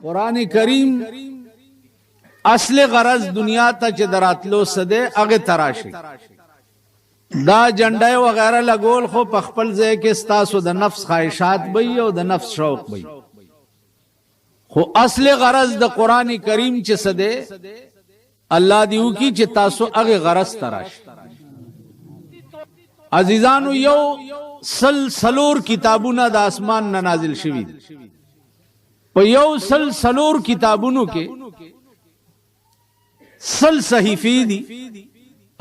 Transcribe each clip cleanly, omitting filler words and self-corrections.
قران کریم اصل غرض دنیا ته چې دراتلو سده هغه تراشي. دا جنډه وغیرہ لګول خو په خپل ځای کې ستاسو د نفس خواهشات به او د نفس شوق به، خو اصل غرض د قران کریم چې سده الله دیو کی چې تاسو هغه غرض تراش. عزیزانو، یو سل سلور کتابونه د اسمان نه نازل شوي دي. په یو سل سلور کتابونو کې 100 صحیفې دي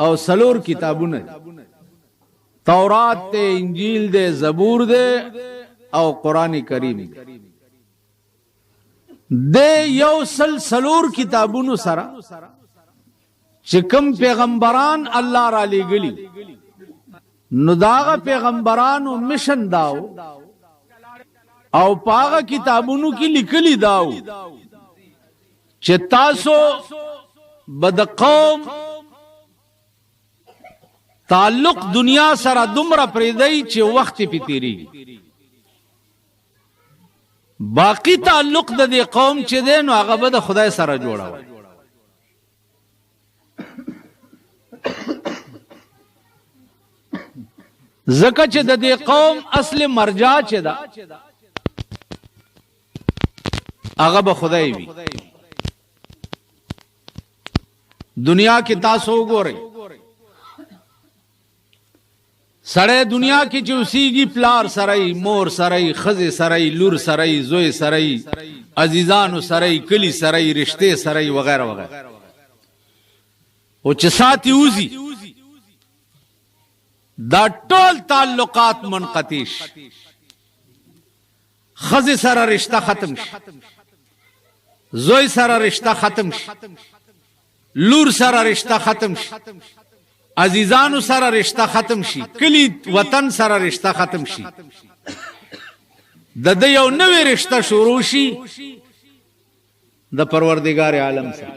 او سلور کتابونه دي. تورات ته، انجیل دی، زبور دی او قران کریم دی. د یو سل سلور کتابونو سره چې کوم پیغمبران الله را لېږلي، نو داغه پیغمبرانو مشن داو او پاغه کتابونو کې لیکلي داو چې تاسو بد قوم تعلق دنیا سره دومره پرېدای چې وخت پې تیریږي، باقی تعلق د دې قوم چې دی نو هغه به د خدای سره جوړوي. ځکه چې د دې قوم اصل مرجع چې ده هغه به خدای وي. دنیا کې تاسو وګورئ، سړی دنیا کې چې اوسېږي پلار سره یي، مور سره یي، ښځې سره یي، لور سره یي، زوی سره یي، عزیزانو سره یي، کلي سره یي، رشتې سره یي، وغیره وغیره. او چې ساتي وځي دا ټول تعلقات منقطع شي، ښځې سره رشته ختم شي، زوی سره رشته ختم شي، لور سره رشته ختم شي، عزیزانو سره رشته ختم شي، کلی وطن سره رشته ختم شي، د دې یو نوې رشته شروع شي د پروردگار عالم سره.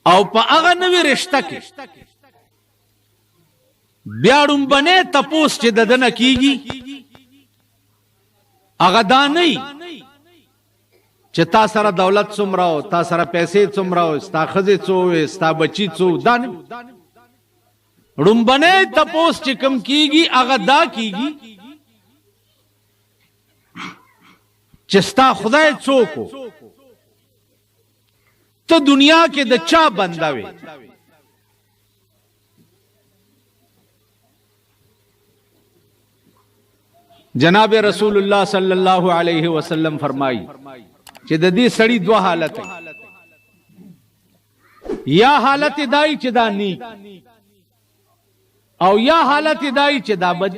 او په هغه نوې رشته کې بیا ړومبنی تپوس چې د ده نه کېږي هغه دا نه چې تا سره دولت څومره او تا سره پیسې څومره او ستا ښځې څو وې، ستا بچي څو، دا نه. ړومبنی تپوس چې کوم کېږي هغه دا کېږي چې ستا خدای څوک، ته دنیا کې د چا بنده وې. جناب رسول الله صلی الله علیه وسلم فرمایي چې د دې سړي دوه حالت، یا حالت دای چې دا نیک او یا حالت دای چې دا بد.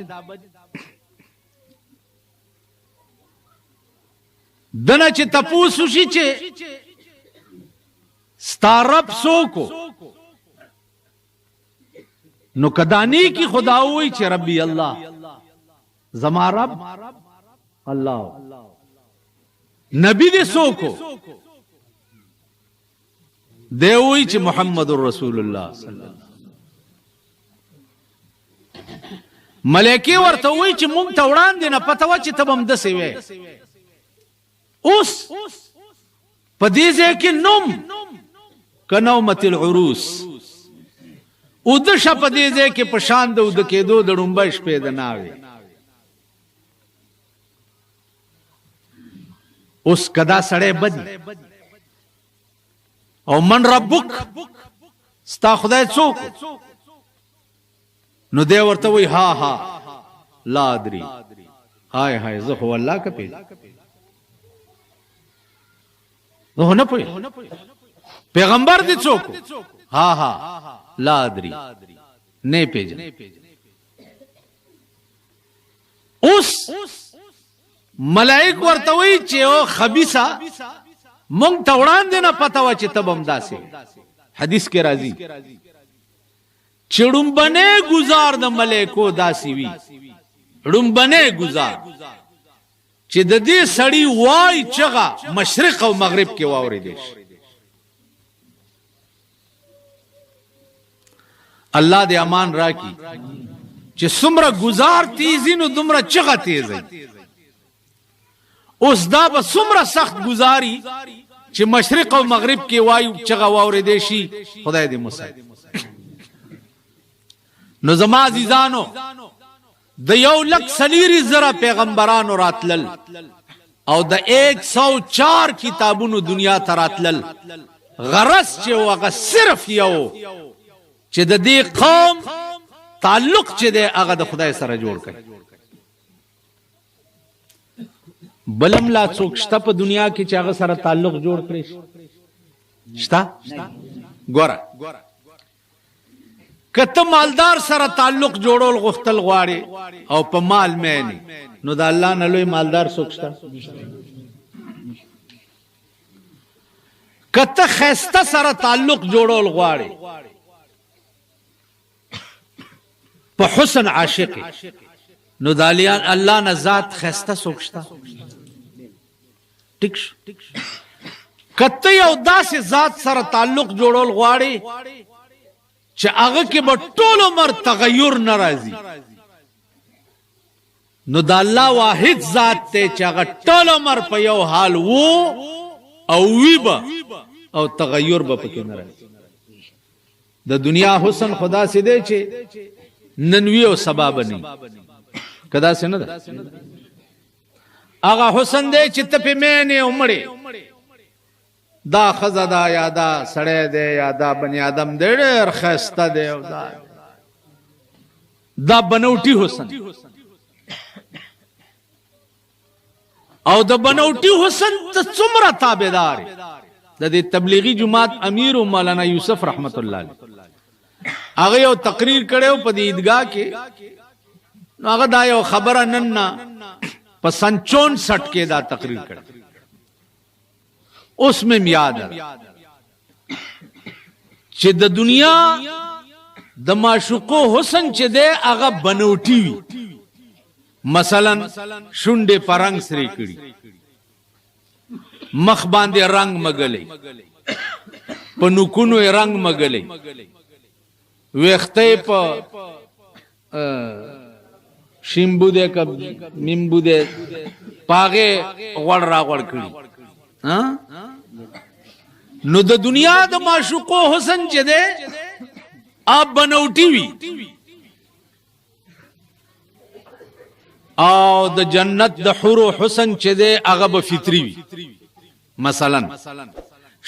دنه چې تپوس وشي چې ستا رب څوک، نو کدانی کی خدا وای چې ربي الله، زما رب الله. نبی دې څوک، دی وای چې محمد رسول الله صلی الله. ملائکه ورته وای چې مونږ ته وړاندې نه پته و چې ته به هم داسې وې، اوس په دې ځای کې نوم کنومت العروس او د شه په دې ځای کې په شان د اوده کېدو د ړومبۍ شپې د ناوې. اوس کدا سړی بدی او من ربک، ستا خدای څوک، نو دی ورته وای ها ها لا ادري، هاي هاي زه خو الله که پیژنم، زه نه پوهېږم. پیغمبر دې څوک، ها ها لا ادري، نه پیژنم. اوس ملائک ورته وایي چې او خبیثه، مونږ ته وړاندې نه پته وه چې ته به همداسې. حدیث کې راځي چې ړومبنی ګزار د ملائکو داسې وي، ړومبنی ګزار چې د دې سړي وای چغه مشرق او مغرب کې واورېدی شي. الله دې امان راکړي چې څومره ګزار تیزی نو دومره چغه تیزی. اوس دا به څومره سخت ګزاري چې مشرق او مغرب کې وایو چغه واورېدی شي. خدای دې مو ساتي. نو زما عزیزانو، د 1,40,000 پیغمبرانو راتلل او د 104 کتابونو دنیا ته راتلل، غرض چې هغه صرف یو چې د دې قوم تعلق چې دی هغه د خدای سره جوړ کړي. بلم لا څوک شته په دنیا کې چې هغه سره تعلق جوړ کړي شي؟ شته؟ ګوره، که ته مالدار سره تعلق جوړول غوښتل غواړې او په مال مینې، نو د الله نه لوی مالدار څوک شته؟ که ته ښایسته سره تعلق جوړول غواړې، په حسن عاشق، نو د الله نه ذات ښایسته څوک شته؟ ټیک شو. که ته یو داسې ذات سره تعلق جوړول غواړې چې هغه کې به ټول عمر تغیر نه راځي، نو د الله واحد ذات ته چې هغه ټول عمر په یو حال وو او وی به او تغیر به پکې نه راځي. د دنیا حسن خدا سي دی چې نن وی او سبا به نه، کدا سي نه ده. هغه حسن دی چې ته پې مینې او مړې، دا ښځه ده یا دا سړی دی یا دا بني آدم دی، ډېر ښایسته دی، او دا دا بنوټي حسن. او د بنوټي حسن ته څومره تابعدار. د دې تبلیغي جماعت امیر مولانا یوسف رحمت الله علیه هغه یو تقریر کړو په دې عیدګاه کې، نو هغه دا یو خبره نن نه په سن 64 کې دا تقریر کړ، اوس مې یاد ده چې د دنیا د معشوقو حسن چې دی هغه بنوټي وي. مثلا شونډې په رنګ سرې کړي، مخ باندې رنګ مګلی، په نوکونو یې رنګ مګلی، ویښته یې په شیمبو دی که میمبو دی په هغې غوړ راغوړ کړي. نو د دنیا د معشوقو حسن چې دی اب بنوټي وي، او د جنت د حورو حسن چې دی هغه به فطري وي. مثلا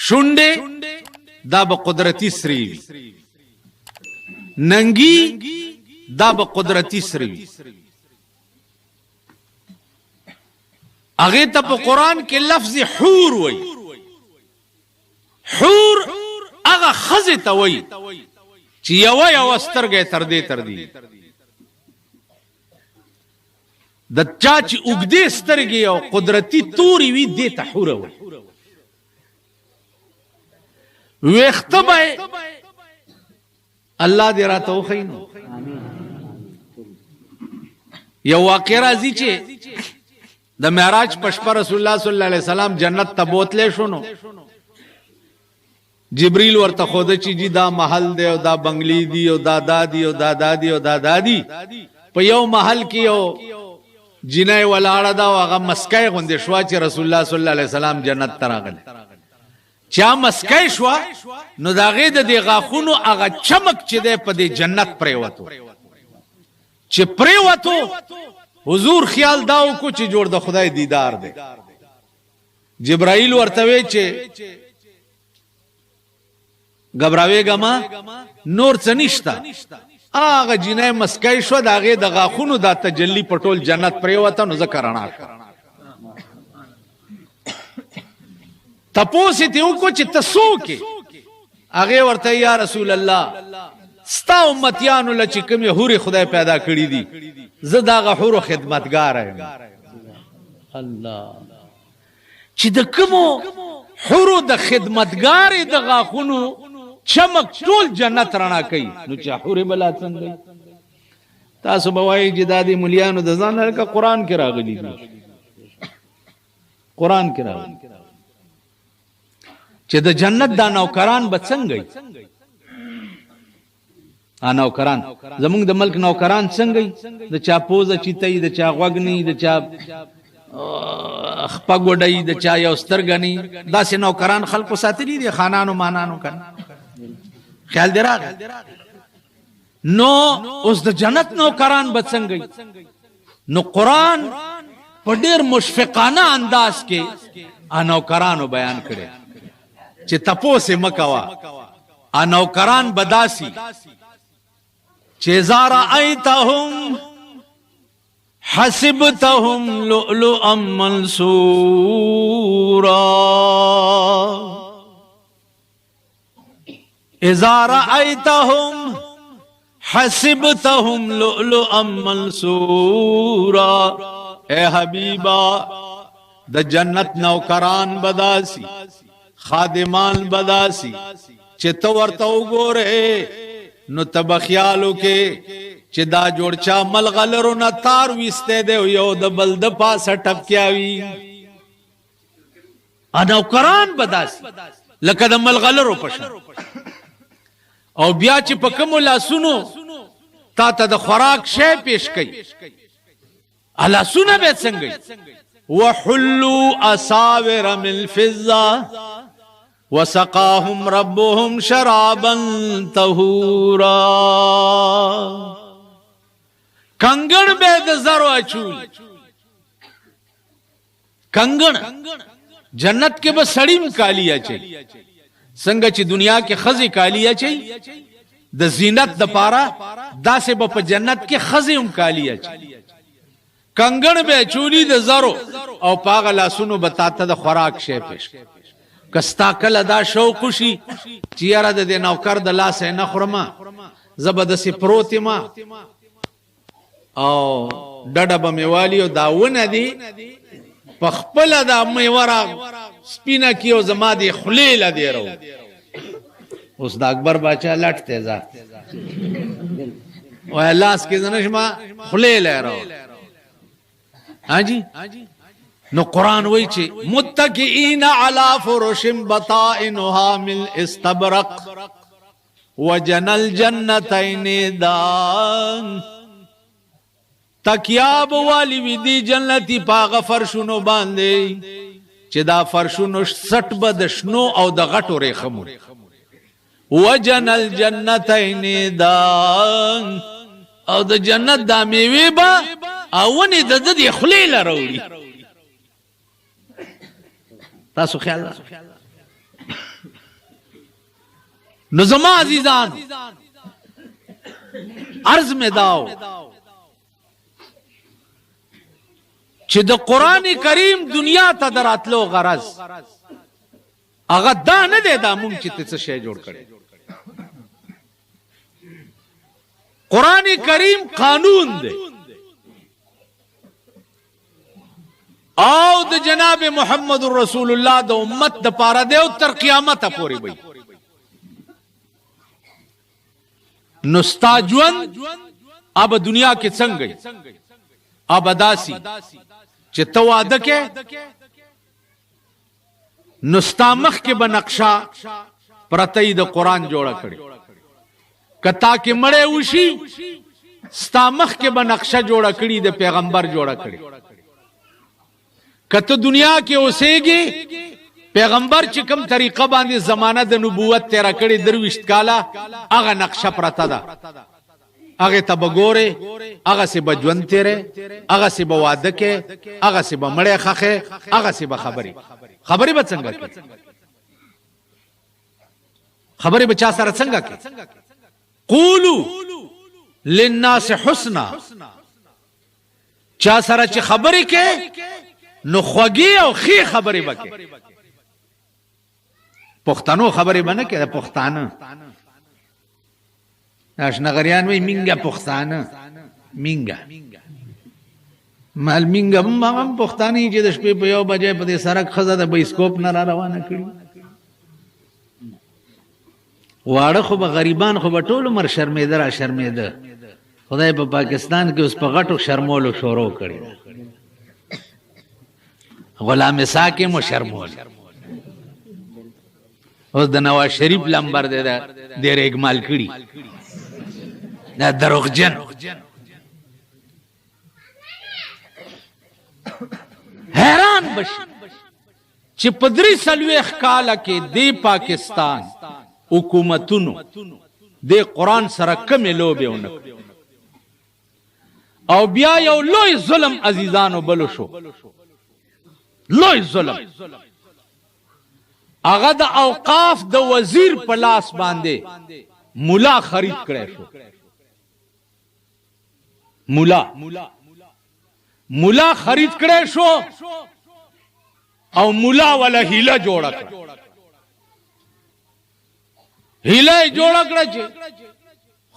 شونډې دا به قدرتي سرې وي، ننګي دا به قدرتي سرې وي. هغې ته په قرآن کې لفظ حور وایي. حور هغه ښځې ته وایي چې یوه یوه سترګه یې تر دې تر دې، د چا چې اوږدې سترګې او قدرتي تورې وي دې ته حوره وایي. ویښته به الله دې راته وښیي. نو یو واقع راځي چې د معراج په شپه رسول الله صلی الله علیه وسلم جنت ته بوتلی شو، نو جبريل ورته خوده چې جی دا محل دی او دا بنگلې دی او دا دا دی او دا دا دی او دا دا دی. په یو محل کې یو جنۍ ولاړه ده او هغه مسکۍ غوندې شوه چې رسول الله صلی الله علیه وسلم جنت ته راغلی. چا مسکۍ شوه نو د هغې د دې غاښونو هغه چمک چې دی په دې جنت پرېوتو. چې پرېوتو حضور خیال دا وکړو چې جوړ د خدای دیدار دی. جبرائیل ورته وی چې ګبراوېږه ما، نور څه نشته. هغه جینۍ مسکۍ شوه، د هغې د غاښونو دا تجلی په ټول جنت پرېوته، نو ځکه رڼا شوه. تپوس یې ترې وکړو چې ته څوک یې؟ هغې ورته یا رسول الله، ستا امتیانو له چې کومې حورې خدای پیدا کړي دي، زه د هغه حورو خدمتګاره یم. الله، چې د کومو حورو د خدمتګارې د غاښونو چمک ټول جنت رڼا کوي، نو چې حورې به لا څنګه؟ تاسو به وایئ چې دا د ملیانو د ځان لکه قرآن کې راغلي دي. قرآن کې راغلي چې د جنت دا نوکران به څنګه وي؟ نوکران زمونږ د ملک نوکران څنګه د چا پوزه چیته د چا غوږ نه د چا خپه ګوډی د چا یو سترګه نه، داسې نوکران خلکو ساتلي دي، خانانو مانانو کنه. خیال دی راغی؟ نو اوس د جنت نوکران به څنګه؟ نو قرآن په ډیر مشفقانه انداز کې نوکرانو بیان کړي چې تپوس یې مه کوه. نوکران به داسي چې اذا رأیتهم حسبتهم لؤلؤا منثورا. اذا رأيتهم حسبتهم لؤلؤا منثورا. اے حبیبا، د جنت نوکران بداسی، خادمان بداسی چې ته ورته وګوره نو ته به خیال وکې چې دا جوړ چا ملغلرو نه تار ویستی دی او یو د بل د پاسه ټپکیاوي. نوکران به داسې لکه د ملغلرو په شان، او بیا چې په کومو لاسونو تا ته د خوراک شی پیش کوي، لاسونه به څنګه؟ وحلو اساور من فضه وسقاهم ربهم شرابا طهورا. کنګن به د زرو اچول، کنګن. جنت کې به سړیم کالی اچي، څنګه چې دنیا کې خزي کالی اچي د زینت د پاره، داسې به په جنت کې خزي هم کالی اچي. کنګن به چولی د زرو او پاغه لاسونو به تاته د خوراک شی پیش. که ستا کله دا شوق شي چې یاره د دې نوکر د لاسه نه خورم، زه به داسې پروت یم او ډډه به مې والي او دا ونه دي په خپله دا میوه را سپینه کړي او زما دې خولې له دې راوړي. اوس د اکبر باچا لټ دی، ځه وایه لاس کې زه نه شمه، خولې له یې راوړه. ها جی، نو قرآن وایي چې متکئین علی فرش بطائنها من استبرق وجن الجنتین دان. تکیا به والی وي دي جنتي په هغه فرشونو باندې چې دا فرشونو سټ به د شنو او د غټو ریښمو. وجن الجنتین دان، او د جنت دا میوې به اونې د ده دې خولې له راوړي. تاسو خیال؟ نو زما عزیزان، عرض مې داو چې د قران کریم دنیا ته دراتلو غرض هغه دا نه دی دا مونږ چې ته څه شی جوړ کړي. قران کریم قانون دی او د جناب محمد رسول الله د امت د پاره دی او تر قیامت پورې وي. نو ستا ژوند اب دنیا کې څنګه اب داسي چې ته واده کې، نو ستا مخ کې به نقشه پرته د قرآن جوړه کړي. که تا کې مړی وشي، ستا مخ کې به نقشه جوړه کړي د پیغمبر جوړه کړي. که ته دنیا کې اوسېږي، پیغمبر چې کوم طریقه باندې زمانه د نبوت تیره کړې 23 کاله، هغه نقشه پرته ده، هغه ته به ګورې، هغسې به ژوند تېرې، هغسې به واده کې، هغسې به مړی ښخې، هغسې به خبرې. خبرې به څنګه کې؟ خبرې به چا سره څنګه کې؟ قولو للناس حسنا. چا سره چې خبرې کې نو خوږې او ښې خبرې به کې. پښتنو خبرې به نه کې. د پښتانه اشنغریان وایي مینګه پښتانه، مینګه مال مینګه هم هم پښتانه چې د شپې په 1 بجې په دې سړک ښځه د بایسکوپ نه را روانه کړي. واړه خو به غریبان خو به ټول عمر شرمېده را شرمېده. خدای په پاکستان کې اوس په غټو شرمولو شروع کړي، غلام اسحاق مو شرمول، اوس د نواز شریف لمبر دی، د ریګمال کړي. دا دروغجن. حیران بشي چې په 43 کاله کې د پاکستان حکومتونو د قرآن سره کمې لوبې ونه کړې. او بیا یو لوی ظلم عزیزانو بل شو، لوی ظلم هغه د اوقاف د وزیر په لاس باندې مولا خرید کړی شو. مولا خرید کړی شو او مولا ولا هیله جوړه کړه، هیله یې جوړه کړه چې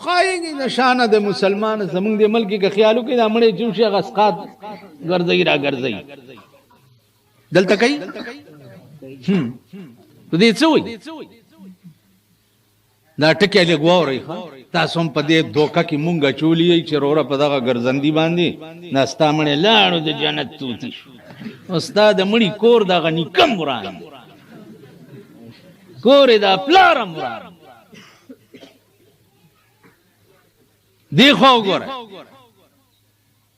خایږي د شانه د مسلمان زمونږ د ملک کې خیالو کې دا مړی چې شي هغه اسقاط ګرځي را ګرځي دلته کوي. نو دې څه وایي؟ دا ټکی لږ واورئ ښه، تاسو هم په دې دوکه کې مونږ اچولي یئ چې روره په دغه ګرځندي باندې دا ستا مړی لاړو د جنت توتي شو، او ستا د مړي کور دغه نیکه هم وران دی، کور یې دا پلار هم وران دی. دې خوا وګوره،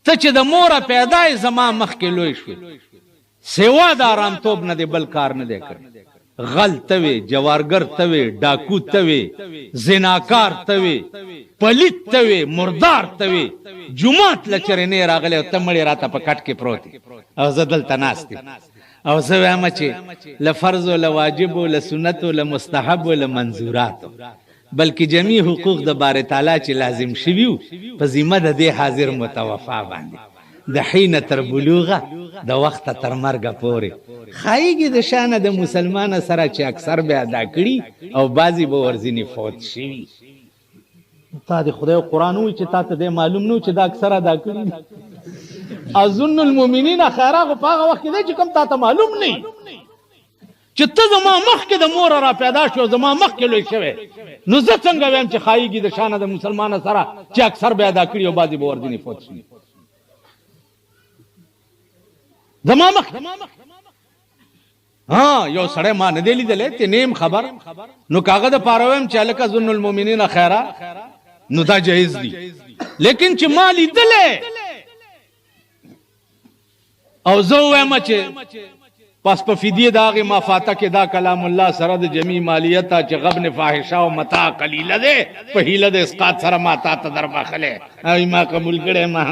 ته چې د موره پیدا یې زما مخکې لوی شوې، سوا د آرامتوب نه دې بل کار نه دی کړی. غل ته وې، جوارګر ته وې، ډاکو ته وې، زناکار ته وې، پلیت ته وې، مردار ته وې، جومات له چرې نه یې راغلی او ته مړی راته په کټ کې پروت یې او زه دلته ناست یم او زه وایم چې له فرضو، له واجبو، له سنتو، له مستحبو، له منظوراتو، بلکې جميع حقوق د بار تعالی چې لازم شوي وو په ذمه د دې حاضر متوفا باندې د حینه تر بلوغه د وخته تر مرګه پورې ښایږي د شانه د مسلمانه سره چې اکثر به ادا کړي او بعضې به ورځینې فوت شوي. تا د خدای قرآن وایي چې تا ته دی معلوم نه چې دا اکثر ادا کړي دي. اظن المؤمنین خیرا خو په هغه وخت کې دی چې کوم تا ته معلوم نه چې ته زما مخکې د موره را پیدا شو، زما مخکې لوی شوی، نو زه څنګه وایم چې ښایږي د شانه د مسلمانه سره چې اکثر به ادا کړي او بعضې به ورځینې فوت شي زما مخکې. ها یو سړی ما نه دی لیدلی، ته نه یم خبر، نو که هغه دپاره وایم چې هلکه ظن المؤمنین خیره نو دا جایز دي، لیکن چې ما لیدلی او زه وایم چې پس په فدیه د هغې مافاته کې دا کلام الله سره د جميع مالیته چې غبن فاحشه او متاع قلیله دی په هیله د اسقاط سره ما تا ته در بخښلی او ما قبول کړی ما.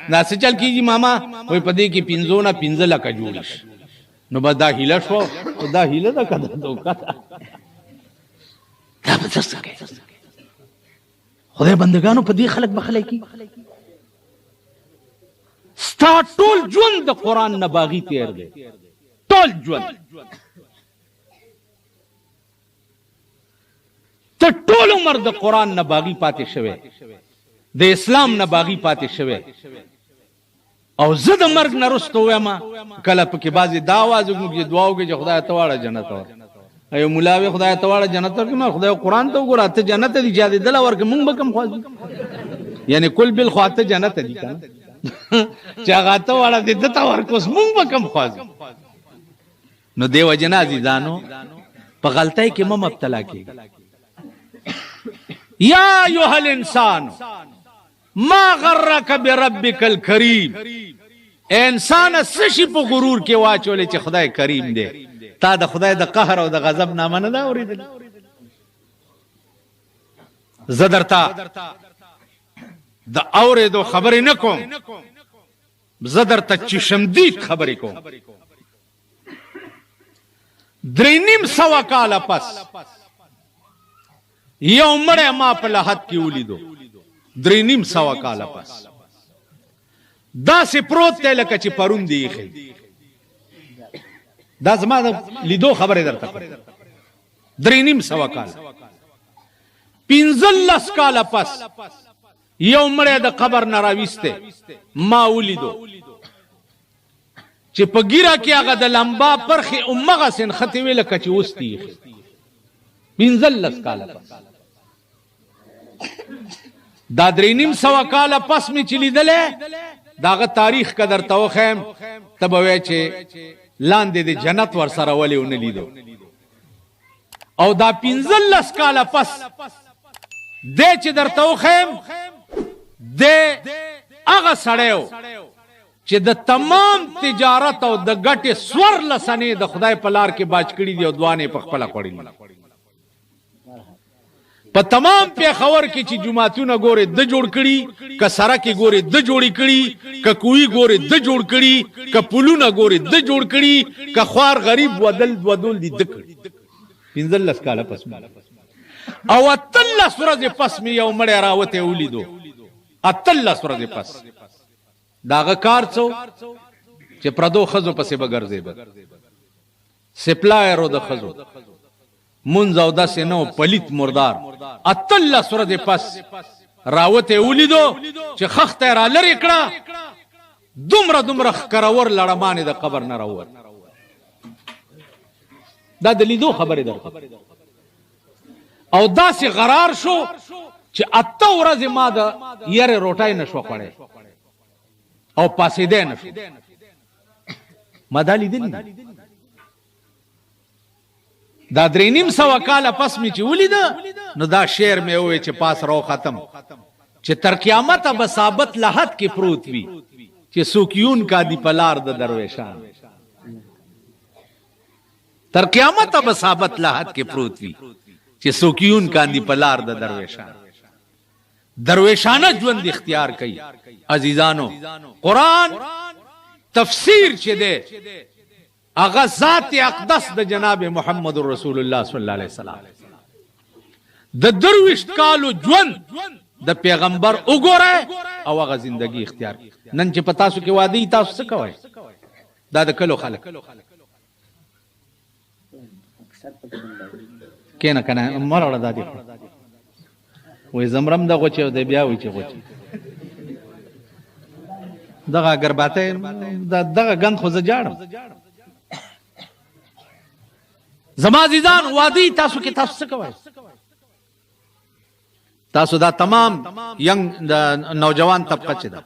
دا څه چل کېږي ماما؟ وایي په دې کې پنځو نه 5 لکه جوړ شي. نو بس دا هیله شو، دا هیله ده که دا دوکه ده؟ دا به څه کوي؟ خدای بندگانو په دې خلک بخلی کی. ستا ټول ژوند د قرآن نه باغی تیر دی، ټول ژوند ته ټول عمر د قرآن نه باغی پاتې شوی، د اسلام نه باغی پاتې شوی. او زه د مرګ نه وروسته وایم کله پکې بعضې دا اواز وکړم چې دعا وکړي چې خدای ته واړه جنت ورکړه. ایو مولا وی خدای ته واړه جنت ورکړه، ما خدای قرآن ته وګوره ته جنت دي چې دې دله ورکړه، مونږ به کوم خوا ځو؟ یعنی کل بل خوا ته جنت دي که نه، چې هغه ته واړه دې ده ته ورکړه، اوس مونږ به کوم خوا ځو؟ نو دې وجې نه عزیزانو په غلطۍ کې مه مبتلا کېږئ. یا ایها الانسان ما غرک بربک الکریم، انسان څه شي په غرور کې واچولې چې خدای کریم دی؟ تا د خدای د قهر او د غضب نامه نه ده اورېدلې؟ زه درته د اورېدو خبرې نه کوم، زه درته چشمدید خبرې کوم. 350 کاله پس یو مړی ما په لحد کې ولیدو، 350 کاله پس داسې پروت دی لکه چې پرون دی ایښی. دا زما د لیدو خبرې درته کوم. 350 کاله، 15 کاله پس یو مړی د قبر نه راویستی ما ولیدو چې په ګیره کې هغه د لمبا پرخې همغسې نښتې وې لکه چې اوس دي ایښې. 15 کاله پس، دا 350 کاله پس مې چې لیدلی د هغه تاریخ که درته وښیم ته به وایې چې لاندې د جنت ورسره ولې ونه لیدو. او دا 15 کاله پس دی چې درته وښیم، دی هغه سړی و چې د تمام تجارت او د ګټې 14 انې د خدای په لار کې باج کړي دي او 2 انې په خپله خوړلي دي. په تمام پېښور کې چې جوماتونه ګورې د جوړ کړي، که سرکې ګورې د جوړې کړي، که کوی ګورې د جوړ کړي، که پلونه ګورې د جوړ کړي، که خوار غریب ودل ودول دي د کړي. 15 کاله پس او 18 ورځې پس مې یو مړی راوتی ولیدو. 18 ورځې پس د هغه کار څه و چې پردو ښځو پسې به ګرځېده، سپلایر و د ښځو، مونځ او داسې نه و، پلیت مردار. 18 ورځې پس راوتی ولیدو چې خښته یې رالرې کړه، دومره دومره ښکرور لړمان یې د قبر نه راووت. دا د لیدو خبرې درته. او داسې غرار شو چې 8 ورځې ما د یرې روټۍ نه شوه خوړی او پاسېدی نه شو. ما دا لیدلي دي. دا 350 کاله پس مې چې ولیده نو دا شعر مې ووی چې پاس راو ختم، چې تر قیامته به ثابت لحد کې پروت وي چې څوک یون کا دی په لار د درویشان. تر قیامته به ثابت لحد کې پروت وي چې څوک یون کاندي په لار د درویشان. درویشانه ژوند اختیار کوي. عزیزانو، قرآن تفسیر چې دی هغه ذات اقدس د جناب محمد رسول الله صلی الله علیه وسلم د 23 کالو ژوند د پیغمبر وګوره او هغه زندگی اختیار. نن چې په تاسو کې واده یي تاسو څه کوئ؟ دا د کلو خلک کینه کنه مروړه دا دی وای زمرم د غوچه او د بیا وای چې غوچه دغه اگرباته دغه ګند خو زه جاړم. زما عزیزان، وادي تاسو کې تاسو څه کوئ؟ تاسو دا تمام ینګ د نوجوان طبقه چې ده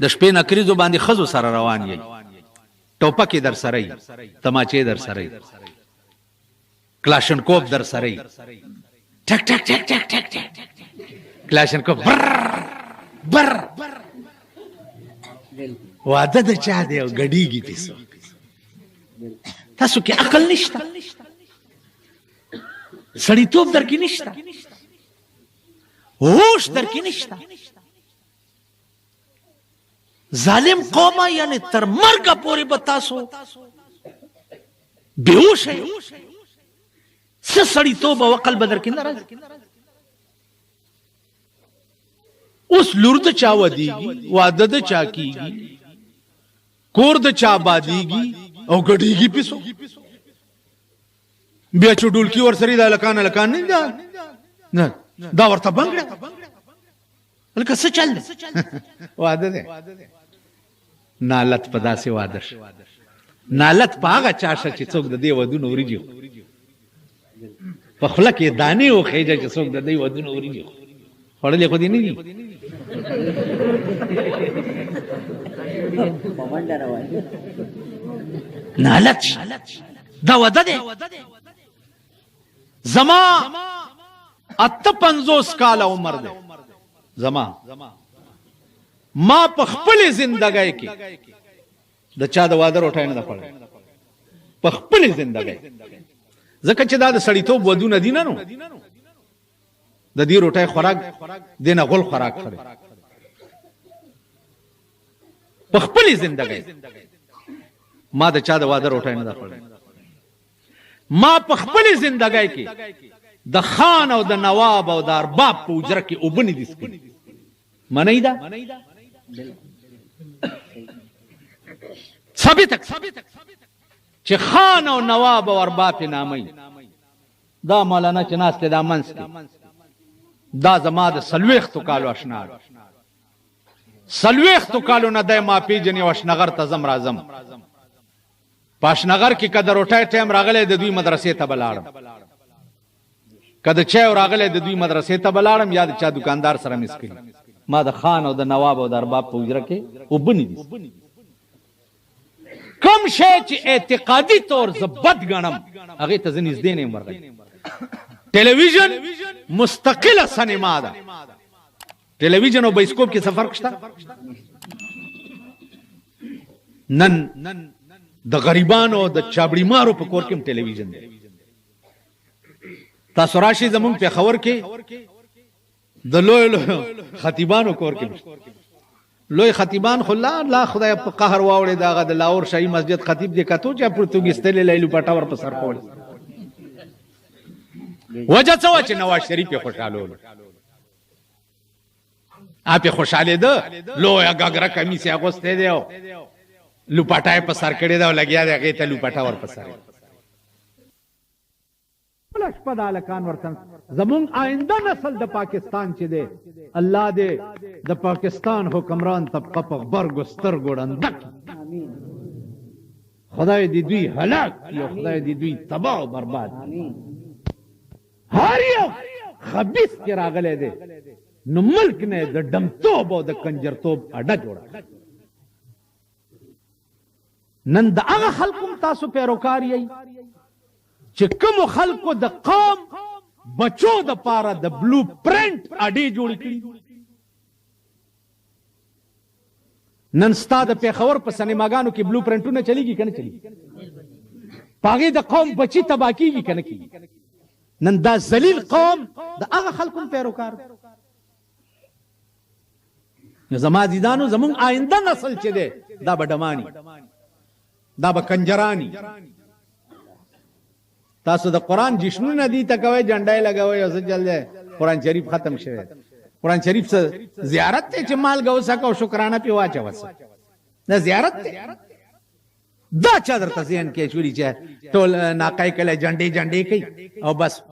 د شپې نکریزو باندې ښځو سره روان یئ، ټوپکې در سره یي، تماچې در سره یي، کلاشنکوف در سره یي، ټک ټک ټک ټک ټک ټک کلاشنکوف بر بر. واده د چا دی او ګډیږي پیسو؟ تاسو کې عقل نشته، سړیتوب درکې نشته، هوش درکې نشته. ظالم قومه، یعنی تر مرګه پورې به تاسو بېهوشه یئ، څه سړیتوب او عقل به درکې نه راځي. اوس لور د چا ودیږي، واده د چا کیږي، کور د چا آبادیږي او ګډیږي پیسو. بیا چې ډولکي ورسره د هلکان هلکان نه ده، نه دا ورته بنګ کړه، لکه څه چل دی؟ واده دی. نالت په داسې واده شه، نالت په هغه چا شه چې څوک د دې ودونو وریجې خوري. په خوله کې دانې وخېژه چې څوک د دې ودونو وریجې خوري. خوړلې خو دې نه دي. نالت شه، دا واده دی. زما 58 کاله عمر دی، زما ما په خپلې زندګۍ کې د چا د واده روټۍ نه ده خوړلې، په خپلې زندګۍ، ځکه چې دا د سړیتوب ودونه دي نه، نو د دې روټۍ خوراک دې نه غول خوراک خوري. په خپلې زندګۍ ما د چا د واده روټۍ نه ده خوړلې. ما په خپلې زندګۍ کې د خان او د نواب او د ارباب په حجره کې اوبه نه دي څښلي. منئ دا؟ ثابته چې خان او نواب او ارباب یې نامه دا مولانا چې ناست دی دا منځ کې، دا زما د 40 کالو اشنا دی. 40 کالو نه دی ما پېژني او اشنغر ته ځم راځم. په اشنغر کې که د روټۍ ټایم راغلی د دوی مدرسې ته به لاړم، که د چایو راغلی د دوی مدرسې ته به لاړم، یا د چا دکاندار سره مې څکلي. ما د خان او د نواب او د ارباب په حجره کې اوبه نه دي. کوم شی چې اعتقادي طور زه بد ګڼم هغې ته زه نږدې نه یم ورغلی. ټلویزیون مستقله سینما ده. ټلویزیون او بایسکوپ کې څه فرق شته؟ نن د غریبانو د چابړیمارو په کور کې هم ټلویزیون دی. تاسو راشئ زمونږ پېښور کې د لوی لوی خطیبانو کور کې، لوی خطیبان خو لا لا خدای په قهر واوړي، دغه د لاهور شاهي مسجد خطیب دې کتو چې پرتګیستلې لیلو پټه ور په سر کول. وجه څه وه؟ چې نواز شریف یې خوشحالولو، اپې خوشحالېده. لویه ګګره کمیس یې اغوستی دی او لوپټه یې په سر کړې ده او لګیا دی هغې ته لوپټه ور په سر. ټوله شپه د هلکان ورته. زمونږ آینده نسل د پاکستان چې دی، الله دې د پاکستان حکمران طبقه په غبرګو سترګو ړنده کړي، خدای دې دوی هلاک کړي او خدای دې دوی تباه او برباد کړي. هر یو خبیث چې راغلی دی نو ملک نه د ډمتوب او د کنجرتوب اډه جوړه. نن د هغه خلکو تاسو پیروکار یئ چې کوم خلکو د قوم بچو د پاره د بلو پرنټ اډې جوړې کړي. نن ستا د پېښور په سینماګانو کې بلو پرنټونه چلیږي که نه چلیږي؟ په هغې د قوم بچي تباه کیږي که نه کیږي؟ نن دا ذلیل قوم د هغه خلکو پیروکار دی. نو زما عزیزانو، زمونږ آینده نسل چې دی دا به ډمانی، دا به کنجرانی. تاسو د قرآن جشنونه دي ته کوئ، جنډه یې لګوئ او څه چل دی؟ قرآن شریف ختم شوی. قرآن شریف څه زیارت دی چې مالګه وڅکه او شکرانه پې واچوه؟ څه دا زیارت دی؟ دا چا درته ذهن کې اچولي چې ټول ناقای کله جنډې جنډې کوي او بس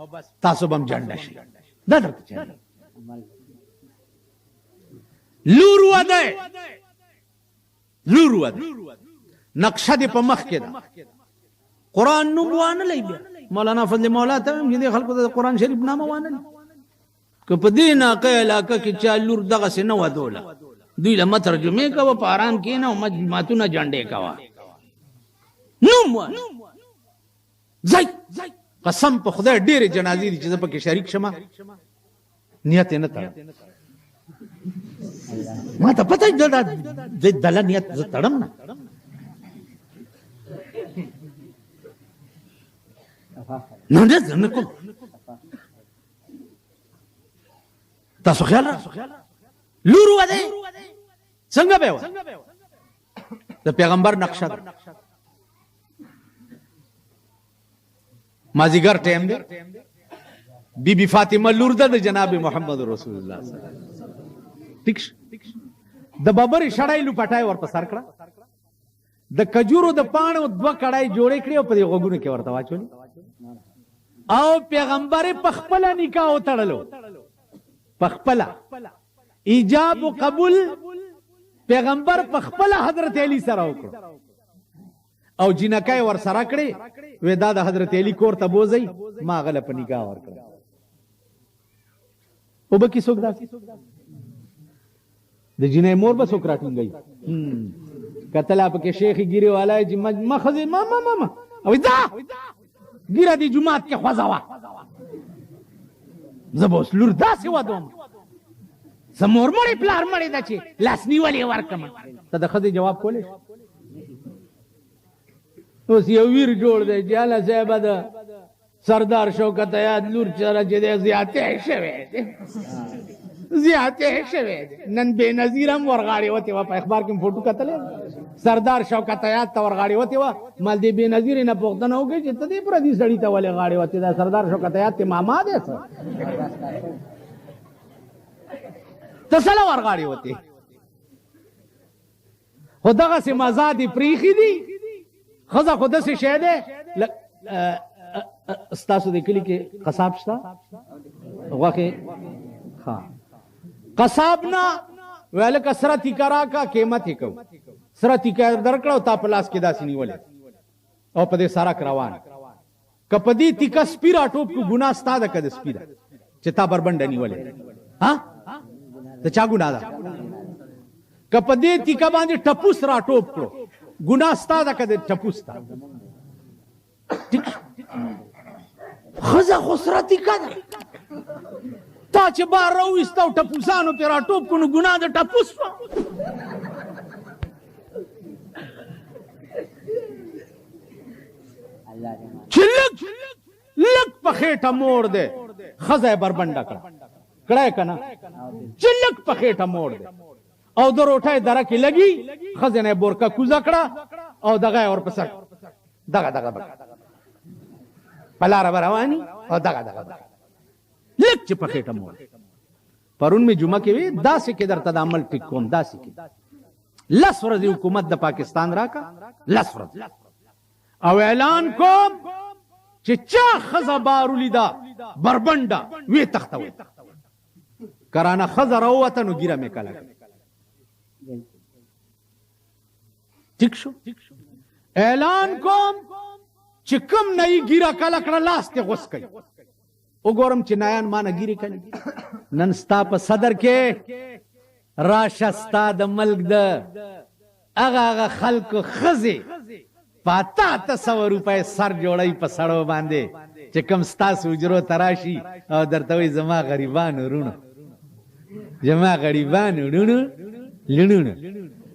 تاسو به هم جنډه شئ؟ دا درته چا لور وده، لور وده، نقشه دې په مخ کې ده، قرآن نوم وانه لې. بیا مولانا فضل مولا ته هم دې خلکو ته قرآن شریف نامه وانه لې. که په دې ناقه علاقه کې چا لور دغسې نه ودوله، دوی له مه ترجمې کوه، په آرام کښېنه او ماتونه جنډې کوه. نوم وانه ځای. قسم په خدای ډېرې جنازې دي چې زه پکې شریک شم، نیت یې نه تړم. ما ته پته ده د دله نیت زه تړم نه. نه نه، زه نه کوم. تاسو خیال را لور وده څنګه به وه؟ د پیغمبر نقشه ده. مازیګر ټایم دی، بی بی فاطمه لور ده د جناب محمد رسول الله صلی الله علیه وسلم، ټیک، د ببرې شړای لوپټای ور په سر کړه، د کجورو د پاڼو دوه کړای جوړې کړې او په دې غوږونو کې ورته واچولې او پیغمبر په خپله نکاح وتړلو. په خپله ایجاب او قبول پیغمبر په خپله حضرت علی سره وکړو او جنکای ور سره کړې، وې دا د حضرت علی کور ته بوزي، ما غله په نکاح ورکړه. او به کی څوک داسې د جنې مور به څوک راټینګوي؟ کتلا پکې شیخ ګیره والا چې مخزه ما ما ما او دا ګیره دی جمعات کې خوځه وا، زه به اوس لور داسې ودوم، زه مور مړی پلار مړی ده چې لاس نیولې ورکړم. ته د ښځې جواب کولی شې؟ اوس یو ویر جوړ دی چې هله صاحبه د سردار شوکت حیات لور سره چې دی زیاتې شوی دی، زیاتې شوی دی. نن بې نظیر هم ورغاړې وتې وه، په اخبار کې مې فوټو کتلی، سردار شوکت حیات ته ورغاړې وتې وه. مال دې بې نظیر نه پوښتنه وکړي چې ته دې پردي سړي ته ولې غاړې وتې؟ دا سردار شوکت حیات ته ماما دی، څه ته څه ورغاړې وتې؟ خو دغسې مزه دې پرېښي دي. ښځه خو داسې شی دی. ستاسو د کلي کې قصاب شته؟ غوښې ښه قصاب نه ویل که سره تیکه راکړه، قیمت یې کوو. سره تیکه درکړه او تا په لاس کې داسې نیولې او په دې سړک روان، که په دې تیکه سپي راټوپ کړو، ګناه ستا ده که د سپي ده چې تا بربنډه نیولې؟ ها، د چا ګناه ده؟ که په دې تیکه باندې ټپوس راټوپ کړو، ګناه ستا ده که د ټپوس ده؟ ټیک. ښځه خو سره تیکه ده. تا چې بار راوویسته او ټپوسانو پرې راټوپ کړو نو ګناه د ټپوس شوه. چې لږ لږ په خېټه موړ دی، ښځه یې بربنډه کړه، کړه یې که نه؟ چې لږ په خېټه موړ دی او د روټۍ دره کې لګي، ښځې نه یې بورکه کوزه کړه او دغه یې ورپسې دغه دغه به په لاره به رواني او دغه دغه به لږ چې په خېټه موړ. پرون مې جمعه کې وي، داسې کې درته د عمل ټیک کوم، داسې کې لس ورځې حکومت د پاکستان راکه، لس ورځې، او اعلان کوم چې چا ښځه بار ولیده بربنډه ویې تښتوئ، که رانه ښځه راووته نو ږیره مې کله کړه. ټیک شو؟ اعلان کوم چې کوم نه یې ږیره کله کړه لاس دې غوڅ کړئ. وګورم چې نایان ما نه ږیرې کړي. نن ستا په صدر کې راشه، ستا د ملک د هغه هغه خلکو ښځې په اته اته سوه روپۍ سر جوړوي په سړو باندې، چې کوم ستاسو حجرو ته راشي او درته وایي زما غریبانو وروڼو، زما غریبانو وروڼو لوڼو.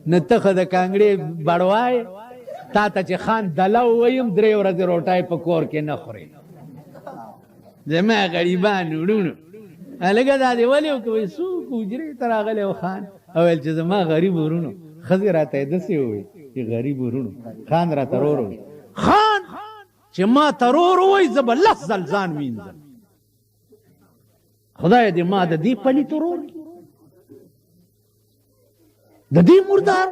نو ته خو د کانګړې بړوای، تا ته چې خان دله ووایم درې ورځې روټۍ په کور کې نه خورې. زما غریبانو وروڼو، هلکه دا دې ولې وکړه؟ وایي څوک حجرې ته راغلی و خان، او ویل چې زما غریب وروڼو. ښځې راته یې داسې وویل چې غریب وروڼو، خان راته رور وویل. خان چې ما ته رور ووایي زه به لس ځل ځان وینځم. خدای دې ما د دې پلیت ورور، د دې مردار.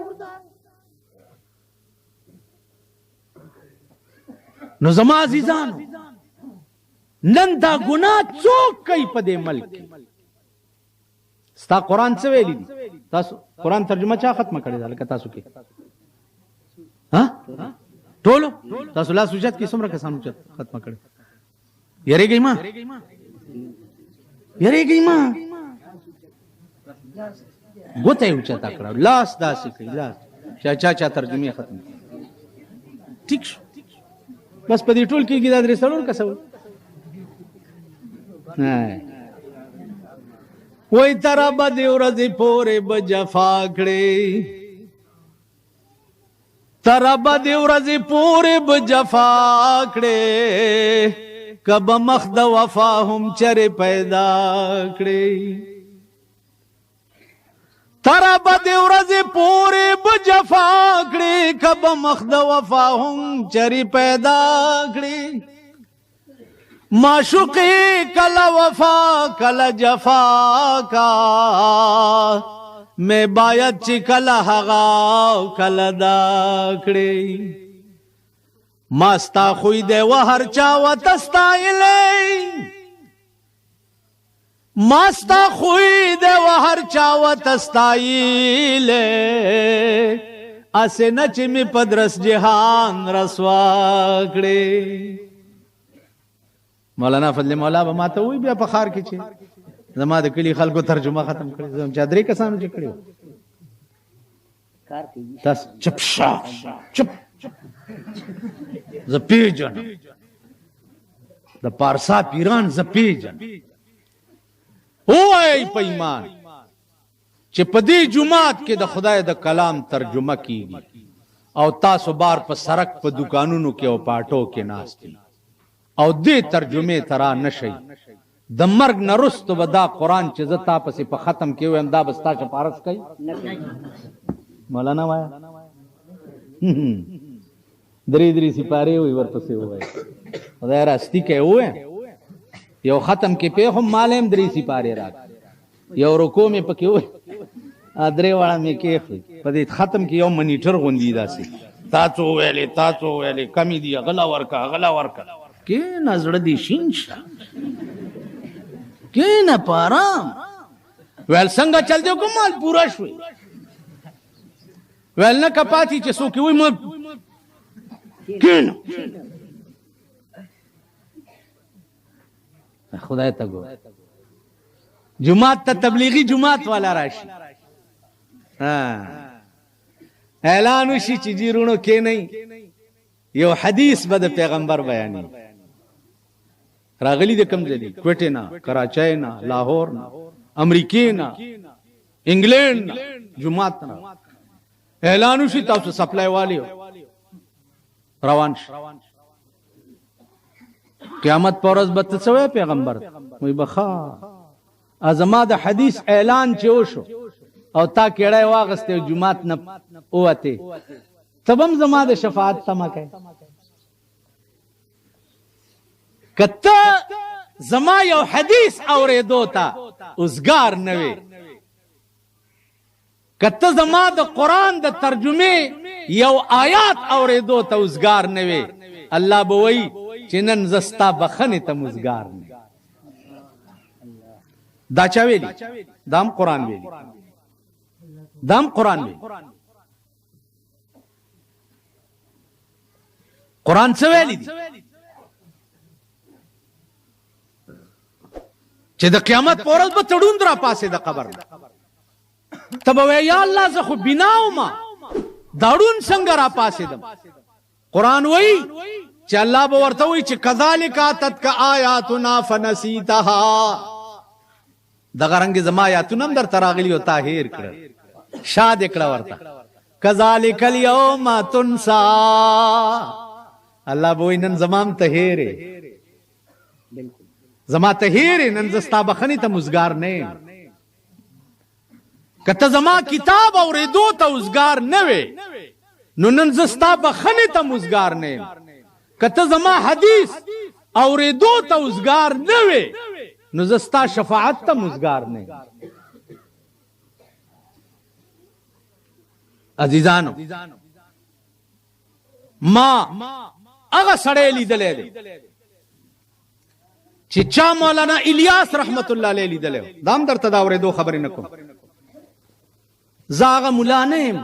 نو زما عزیزانو، نن دا ګناه څوک کوي په دې ملک کې؟ ستا قرآن څه ویلي دي؟ تاسو قرآن ترجمه چا ختمه کړې ده؟ لکه تاسو کې ها ټولو تاسو لاس اوچت کې څومره کسانو اوچت ختمه کړې؟ یریږئ ما، یریږئ ما، ګوته یې اوچته کړه، لاس داسې کوي، لاس چا چا چا ترجمې ختم. ټیک شو، بس په دې ټول کې دا درې څلور کسه وو. وای تر بدې ورځې پورې به جفا کړې، تر بدې ورځې پورې به جفا کړې، که به مخ د وفا هم چرې پیدا کړې. تر بدې ورځې پورې به جفا کړې، که به مخ د وفا هم چرې پیدا کړې. معشوقی کله وفا کله جفا کا، مې باید چې کله هغه کله دا کړې. ما ستا خوی دی و هر چا وته ستایلی، ما ستا خوی دی و هر چا وته ستایلی، هسې نه چې مې په درس جهان رسوا کړې. مولانا فضل مولا به ماته وایي بیا په ښار کې چې زما د کلي خلکو ترجمه ختم کړې، زه چا درې کسانو چې کړې وه. تاسو چپ شه، چپ، زه پېژنم د پارسا پیران، زه پېژنم. ووایئ په ایمان چې په دې جومات کې د خدای د کلام ترجمه کیږي او تاسو بار په سرک په دکانونو کې او په اټو کې ناست یئ او دې ترجمې ته را نه شئ، د مرګ نه وروسته به دا قرآن چې زه تا پسې په ختم کې ووایم دا به ستا شفارس کوي؟ مولانا وایه درې درې سپارې وي ورپسې ووایه، خدای راستي کوي ووایم. یو ختم کې پې هم مال هم درې سپارې راکړه، یو رکو مې پکې ووایي، درې واړه مې کېښوي. په دې ختم کې یو منیټر غوندي داسې تا څو ویلې، تا څو ویلې، کمې دي، غله ورکه، غله ورکه. کېنه زړه دې شین شه، کېنه په آرام. ویل څنګه چل دی کوم مال پوره شوې؟ ویل نه که پاتې چې څوک یې وایي ما کېنه. خدای ته ګوره، جومات ته تبلیغي جومات والا راشي، اعلان وشي چې جی روڼو کېنئ، یو حدیث به د پیغمبر بیانوي. راغلي د کوم ځای دي؟ کوټې نه، کراچۍ نه، لاهور نه، امریکې نه، انګلند نه، جومات نه اعلان وشي تاسو سپلای والی روان شي. قیامت پر ورځ به ته څه وایې پیغمبر؟ وایي بخا زما د حدیث اعلان چې وشو او تا کېړی واغستې او جومات نه ووتې، ته به هم زما د شفاعت تمه کوې؟ که ته زما یو حدیث اورېدو ته اوزګار نه وې، که ته زما د قرآن د ترجمې یو آیات اورېدو ته اوزګار نه وې، الله به وایي چې نن زه ستا بخښنې ته موزګار نه. دا چا ویلي؟ دا هم قرآن ویلي، دا هم قرآن ویلي. قرآن څه ویلي دي؟ چې د قیامت په ورځ به تړون را پاسې د قبر نه، ته به وایې یا الله زه خو بنا وم، دا ړوند څنګه را پاسېدم؟ قرآن وایي چې الله به ورته وایي چې کذالک اتتک آیاتنا فنسیتها، دغه رنګ زما آیاتونه هم درته راغلي او تا هېر کړل، شا دې کړه ورته. کذالک اليوم تنسا، الله به وایي نن زما هم ته هېرې، زما ته هېرې، نن زه ستا بخښنې ته موزګار نه یم. که ته زما کتاب اورېدو ته اوزګار نه وې، نو نن زه ستا بخښنې ته موزګار نه یم. که ته زما حدیث اورېدو ته اوزګار نه وې، نو زه ستا شفاعت ته موزګار نه یم. عزیزانو، ما هغه سړی لیدلی دی چې چا مولانا الیاس رحمت الله علیه لیدلی، دا هم درته د اورېدو خبرې نه کوم. زه هغه ملا نه یم،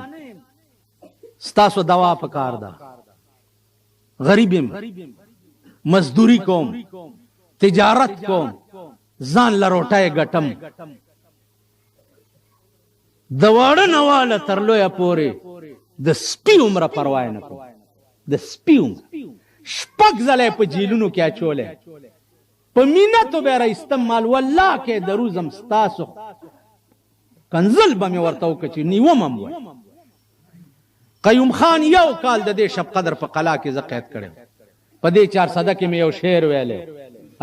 ستاسو دوا په کار ده. غریب یم، مزدوري کوم، تجارت کوم، ځان له روټۍ ګټم. د واړه نه واله تر لویه پورې د سپي عمره پروا نه کوم، د سپي عمره. شپږ ځله په جیلونو کې اچولی، په مینتو به راایستم مال، والله که دروزم ستاسو کنزل به مې ورته وکړه چې نیوم هم وای. قیوم خان یو کال د دې شب قدر په قلا کې زه قید کړم. په دې چارسده کې مې یو شعر ویلی،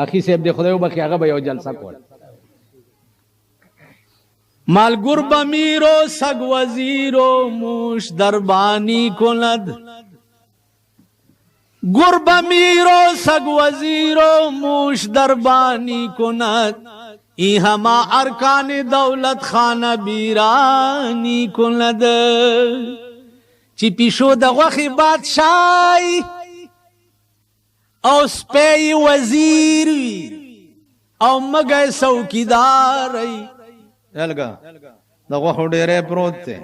اخی صاحب دې خدای وبخښي، هغه به یو جلسه کوله. مال گربه میرو سگ وزیرو موش دربانی کند، گربه میرو سگ وزیرو موش دربانی کند، ای هما ارکان دولت خانه بیرانی کند. چې پیشو د غوښې بادشاهي او سپی وزیر وي او مګی څوکیدار وي. الګا د غوښو ډېری پروت دی،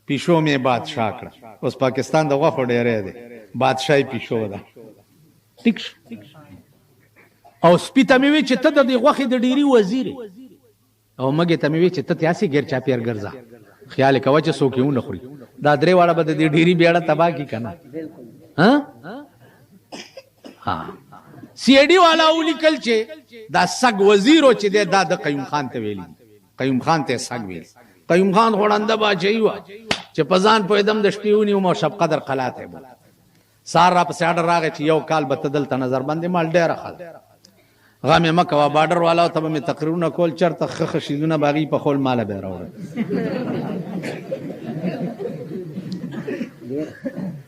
پیشو مې بادشاه کړه. اوس پاکستان د غوښو ډېری دی، بادشاهي پیشو ده. ټیک شو. او سپي ته مې وی چې ته د دې غوښې د ډېري وزیر، او مګې ته مې وی چې ته تې هسې ګیر چاپېر ګرځه، خیال یې کوه چې څوک یې ونه خوري. دا درې واړه به د دې ډېري بیړه تباه کړي که نه؟ ها ها سی ای ډي والا ولیکل چې دا سګ وزیرو چې دی دا د قیوم خان ته ویلي، قیوم خان ته سګ ویل. قیوم خان غړنده باچهي وه چې په ځان پوهېدم، د شپې ونیوم او شب قدر قلا ته یې بوتلم. سهار را پسې آرډر راغی چې یو کال به ته دلته نظر بندې. مال ډېره ښه ده، غم یې مه کوه. بارډر والاو ته به مې تقریرونه کول، چېرته ښه ښه شیزونه به هغوی پخول، ماله به یې راوړل.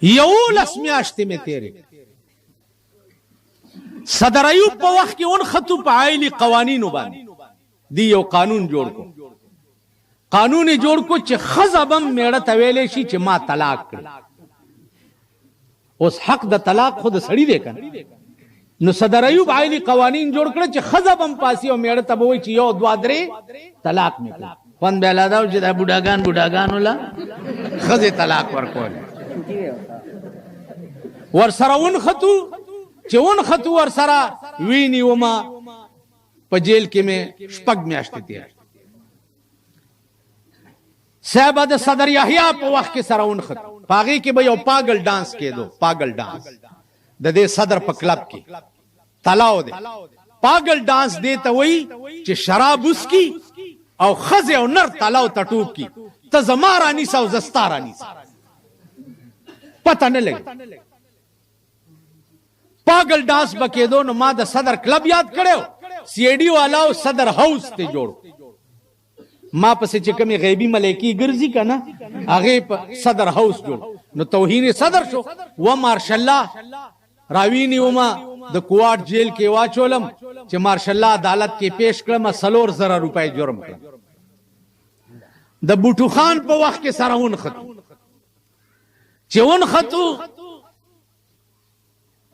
11 میاشتې مې تېرې کړې. صدر ایوب په وخت کې ونښتو په عائلي قوانینو باندې، دی یو قانون جوړ کو، قانون یې جوړ کو چې ښځه به هم مېړه ته ویلی شي چې ما طلاق کړې. اوس حق د طلاق خو د سړي دی که نه؟ نو صدر ایوب عائلي قوانین جوړ کړل چې ښځه به هم پاسي او مېړه ته به وایي چې 1 2 3 طلاق مې کړ. خوند به لا دا و چې دا بوډاګان بوډاګانو له ښځې طلاق ورکول. ورسره ونښتو، چې ونښتو ورسره ویني ومه. په جیل کې مې شپږ میاشتې تېرې. صاحب د صدر یحیی په وخت کې سره ونښت. په هغې کې به یو پاګل ډانس کېدو، پاګل ډانس د دې صدر په کلب کې تلاو دی. پاگل ډانس دی ته وایي چې شراب وڅکي او ښځې او نر تلاو ته ټوپ کړي، ته زما رانیسه او زه ستا رانیسه، پته نه لګي. پاگل ډانس به کېدو نو ما د صدر کلب یاد کړی، سی ای ډي والا او صدر هاوس ته جوړ. ما پسې چې کومې غیبي ملایکې ګرځي که نه، هغې په صدر هاوس جوړ، نو توهین صدر شو. و مارشال الله راویني ومه، د کوارټ جیل کې واچولم چې مارشال الله عدالت کې پیش کړم، 4000 روپۍ جرم کړم. د بوټو خان په وخت کې سره ونښتو، چې ونښتو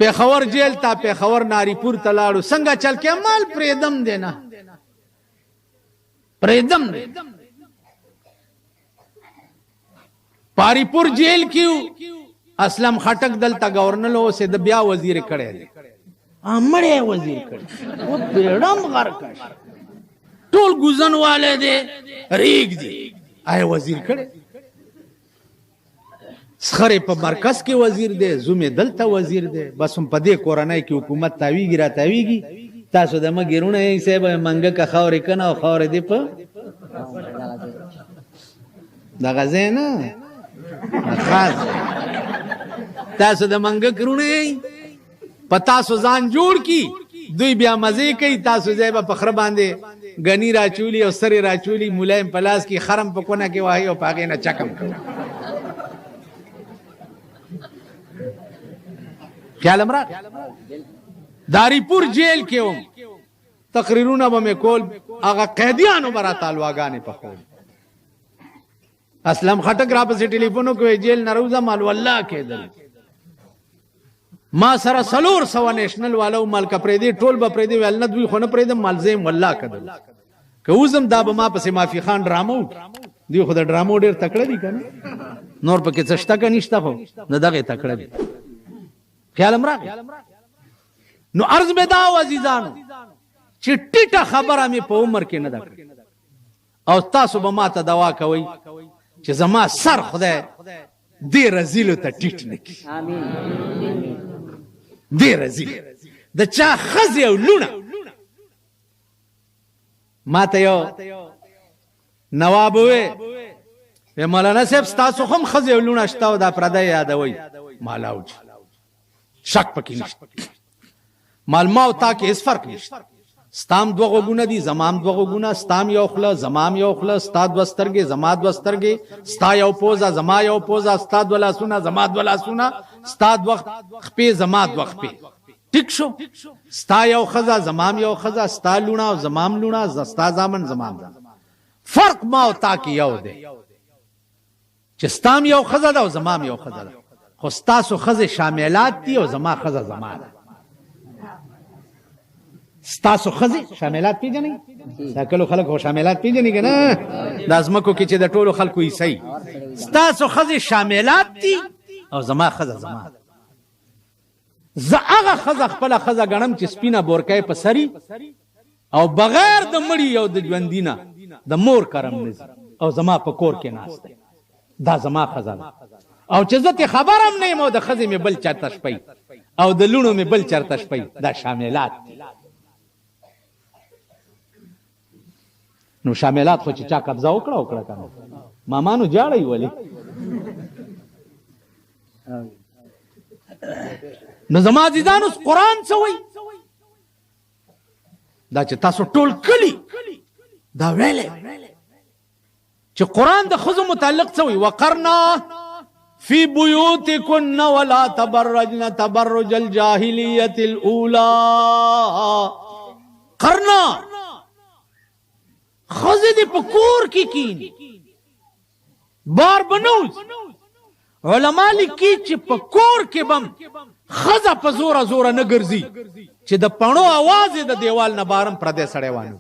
پېښور جیل ته، پېښور ناریپور ته لاړو. څنګه چل کې مال پرېدم دی نه پرېدم دی. پاریپور جیل کې اسلم خټک دلته گورنر و، سه د بیا وزیر کړی دی، مړی وزیر کړی او بیړم غرق شي، ټول ګوزن والے دی ریګ دی، آی وزیر کړی. سخرې په مرکز کې وزیر دی، زوم یې دلته وزیر دی. بس هم په دې کورنۍ کې حکومت تاویږي را تاویږي. تاسو د مګې رونه یئ صاحب، منګکه خاورې که نه او خاورې دې په دغه ځای نه خاص. تاسو د منګک رونه یئ، په تاسو ځان جوړ کی، دوی بیا مزې کوي. تاسو ځای به په خره باندې غنی راچولی او سرې راچولی، ملایم په لاس کې خرم په کونه کې وهي او په هغې نه چکم کوي. خیال هم راغی. داریپور جیل کې وم، تقریرونه به مې کول، هغه قیدیانو به راته الواګانې پخول. اسلم خټک را پسې ټلیفون وکړ، جیل نه راوځه، مال والله کېدل. ما سره 400 نېشنل والو مال که پرېږدې ټول به پرېږدې. ویل نه، دوی خو نه پرېږدم، مال زه یم والله که درځم. که وځم دا به ما پسې مافي خان ډرامه وکړي. دوی خو د ډرامو ډېر تکړه دي که نه، نور پکې څه شته که نشته، خو د دغې تکړه دي. خیال هم راغی. نو عرض مې دا و عزیزانو چې ټیټه خبره مې په عمر کې نه ده کړې، او تاسو به ما ته دوا کوئ چې زما سر خدای دې رزیلو ته ټیټ نه کړي. دې رزیل د چا ښځې او لوڼه. ما ته یو نواب ووی، مولانا صاحب ستاسو هم ښځې او لوڼه شته او دا پردی یادوئ. مالاو چې شک پکې نشته، مال ما او تا کې هېڅ فرق نشته. ستام دوه غوږونه دي، زمام دوه غوږونه، ستام یو خوله، زمام یو خوله، ستا دوه سترګې، زما دوه سترګې، ستا یو پوزه، زما یو پوزه، ستا دوه لاسونه، زما دوه لاسونه، ستا دوه خپې، زما دوه خپې. ټیک شو؟ ستا یو ښځه، زمام یو ښځه، ستا لوڼه او زمام لوڼه، ستا زامن، زمام زامن. فرق ما او تا کې یو دی چې ستام یو ښځه ده او زمام یو ښځه ده، خو ستاسو ښځې شاملات دي او زما ښځه زما ده. ستاسو ښځې شاملات پیژنئ؟ دا کلو خلک خو شاملات پیژني که نه؟ دا ځمکو کې چې د ټولو خلکو حصه وي. ستاسو ښځې شاملات دي او زما ښځه زما ده. زه هغه ښځه خپله ښځه ګڼم چې سپینه بورکۍ په سري او بغیر د مړي او د ژوندي نه د مور کرم نه ځي او زما په کور کې ناست دی. دا زما ښځه ده. او چې زه ترې خبر هم نه یم او د ښځې مې بل چرته شپی او د لوڼو مې بل چرته شپی، دا شاملات دي. نو شاملات خو چې چا قبضه وکړه وکړه که نه، مامانو جاړی ولې؟ نو زما عزیزانو اوس قرآن څه وایي؟ دا چې تاسو ټول کلي دا ویلی چې قرآن د ښځو متعلق څه وایي؟ وقرنا فی بیوتکن ولا تبرجن تبرج الجاهلیت الاولی. قرنا ښځې دې په کور کې کینی، بار به نه وځي. علما لیکي چې په کور کې بم ښځه په زوره زوره نه ګرځي چې د پڼو اواز یې د دیوال نه بارم پردی سړی وانه.